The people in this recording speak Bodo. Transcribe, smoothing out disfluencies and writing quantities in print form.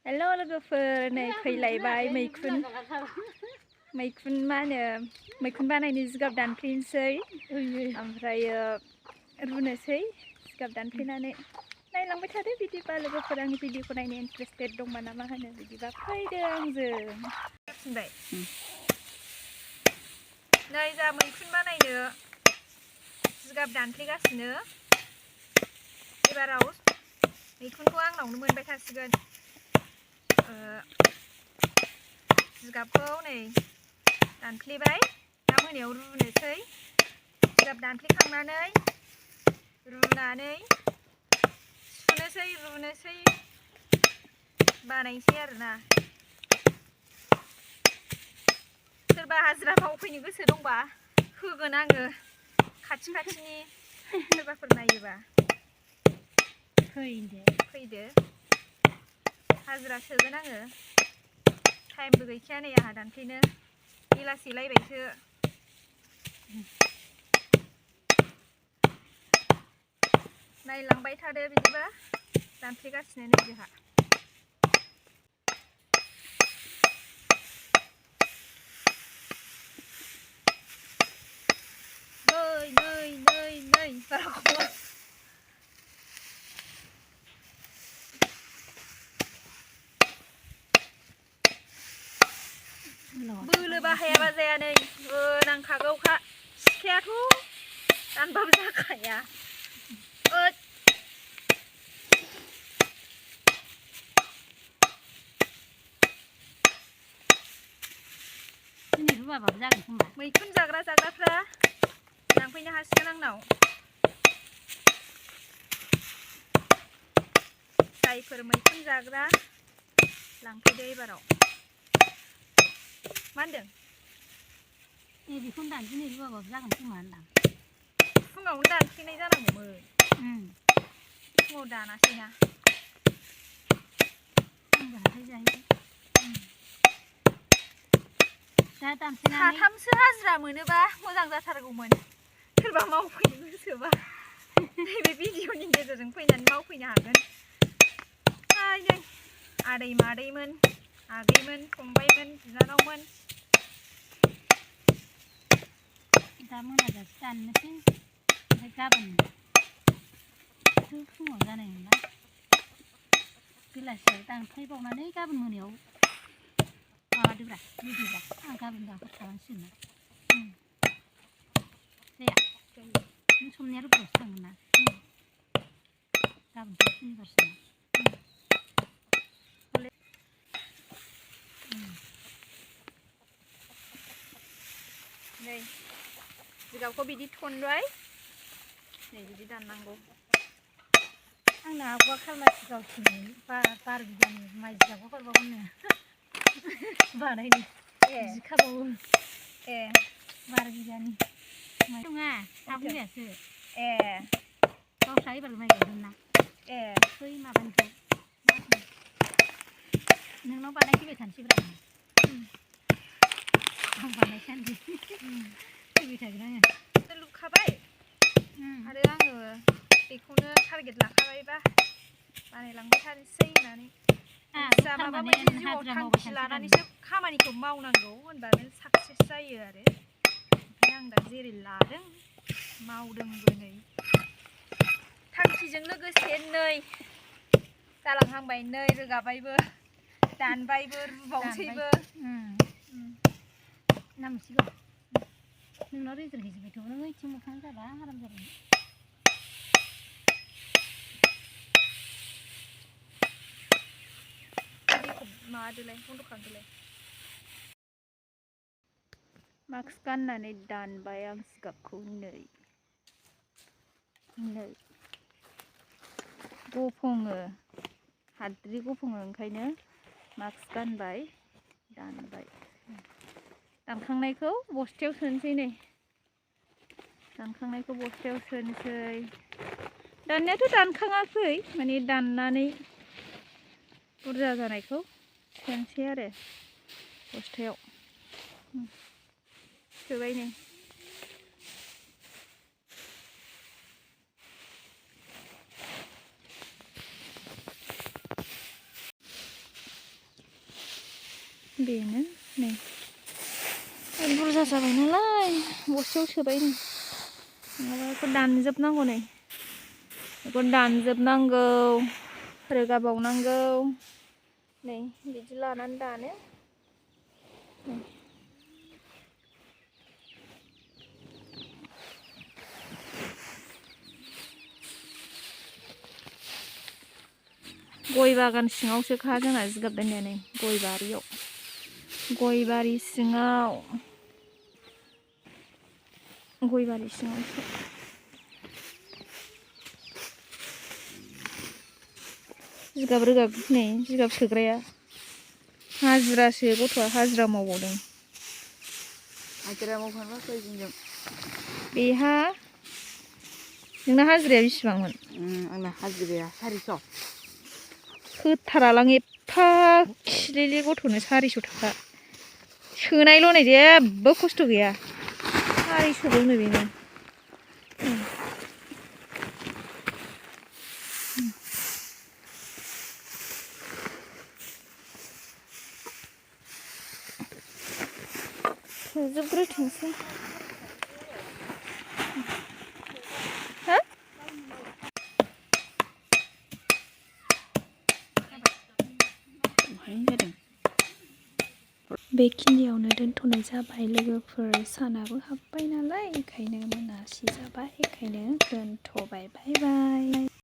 हेल' लोगोफोर नै फैलायबाय मैखुन मा होनो मैखुन बानायनो जिगाब दानफैनोसै ओमफ्रायो रुनोसै जिगाब दानफैनानै नायलांबाय थादो बिदिबा लोगोफोर आंनि भिडिअखौ नायनो इन्टारेस्टेड दंबा ना मा होनो बिदिबा फैदो आंजों फिनबाय नै जा मैखुन बानायनो जिगाब दानफ्लेगासिनो एबाराव मैखुनखौ आंनावनो मोनबाय थासिगोन जिगाबखौ नै दानफ्लेबाय दा मोनायाव रुनोसै जिगाब दानफ्लेखांनानै रुनानै रुनोसै बानायनोसै आरोना सोरबा हाजिरा मावफैनो गोसो दंबा होगोन आङो खाथिनि सोरबाफोर नायोबा फैदो हाजिरा सोगोन आङो टाइमबो गैखाया नै आंहा दानफैनो बेलासिलायबायसो नायलांबाय थादो बिदिबा दानफ्लेगासिनो नै जोंहा नै बारा खम बोलो बाहायाबा जाया नै नांखागौखा सिखायाथ' दानबाबो जाखाया मैखुन जाग्राफ्रा लांफैनो हासिगोन आंनाव जायफोर मैखुन जाग्रा लांफैदो एबाराव मा होनदों बेखौनो दानदिनै रुवाबाबो जागोन खोमा होनदां फुङावनो दानफैनाय जानांगौमोन फुङाव दानासैना आंबो हाथाय जाहैबाय दा दानफैनानै साथामसो हाजिरा मोनोबा मोजां जाथारगौमोन सोरबा मावफैनो गोसोबा नैबे भिडिअनि गेजेरजों फैनानै मावफैनो हागोन नै आदै मादैमोन आगैमोन फंबायमोन बिनानावमोन दा मोनाजासे दाननोसै ओमफ्राय गाबोन फुङाव जानाय नंला बेलासियाव दानफैबावनानै गाबोन मोनायाव माबादोब्रा रुदोब्रा आं गाबोन दाहर खालामसिगोन जाया नों समनिया रुपआवसो थांगोन ना गाबोनथ' सुनिबारसो नै जिगाबखौ बिदि थनबाय नै बिदि दाननांगौ आंना आगुआ खालमासि गावसिनि बार बिगानि माइ जिगाबखौ हरबावगोननो बानायनो जिखाबावो बार बिगानि माइ नङा आबैयासो गावस्रा एबार माइ गायगोन ना बै माबानिखौ नोंनाव बानायफैबाय थानोसैब्रा आं बानायसान्दि फैबाय थागोन आङो लुखाबाय आरो आङो बेखौनो टारगेट लाखाबायबा बानायलांबाय थानोसै होननानै माबा मोनसे जिउआव थांखि लानानैसो खामानिखौ मावनांगौ होनबानो साक्सेस जायो आरो ओमफ्राय आं दा जेरै लादों मावदोंबो नै थांखिजों लोगोसे नै जालांहांबाय नै रोगाबायबो दानबायबो रुबावसैबो नामसिगौ नोंनाव रेजेर हैजोबबायथ' नों ओइथिं मोखां जाबा आराम जाबाय माबादोलाय बन्द' खालामदोलाय मास्क गाननानै दानबाय आं जिगाबखौ नै गफङो हाद्रि गफङो ओंखायनो मास्क गानबाय दानबाय दानखांनायखौ बस्थायाव सोनोसै नै दानखांनायखौ बस्थायाव सोनोसै दाननायाथ' दानखाङाखै माने दाननानै बुरजा जानायखौ सोनोसै आरो बस्थायाव सोबाय नै बेनो नै बुरजा जाबाय नालाय बस्थायाव सोबाय नै नङाबा बेखौ दानजोबनांगौ नै बेखौ दानजोबनांगौ रोगाबावनांगौ नै बिदि लानानै दानो नै गय बागान सिङावसोखा जोंना जिगाब दोननाया नै गय बारियाव गय बारि सिङाव गय बारि सिङावसो जिगाब रोगा नै जिगाब सोग्राया हाजिरासो गथ'आ हाजिरा मावबावदों हाजिरा मावफानोबा फै जोंजों बेहा नोंना हाजिराया बेसेबांमोन आंना हाजिराया 400 होथारालां एफा खिलेले गथ'नो 400 थाखा सोनायल' नै जेबो खस्थ' गैया 400ल'नो बेनो फोजोबग्रोथोंसै हा बेखिनियावनो दोनथ'नाय जाबाय लोगोफोर सानाबो हाबबाय नालाय ओंखायनो मोनासि जाबाय ओंखायनो दोनथ'बाय बाय बाय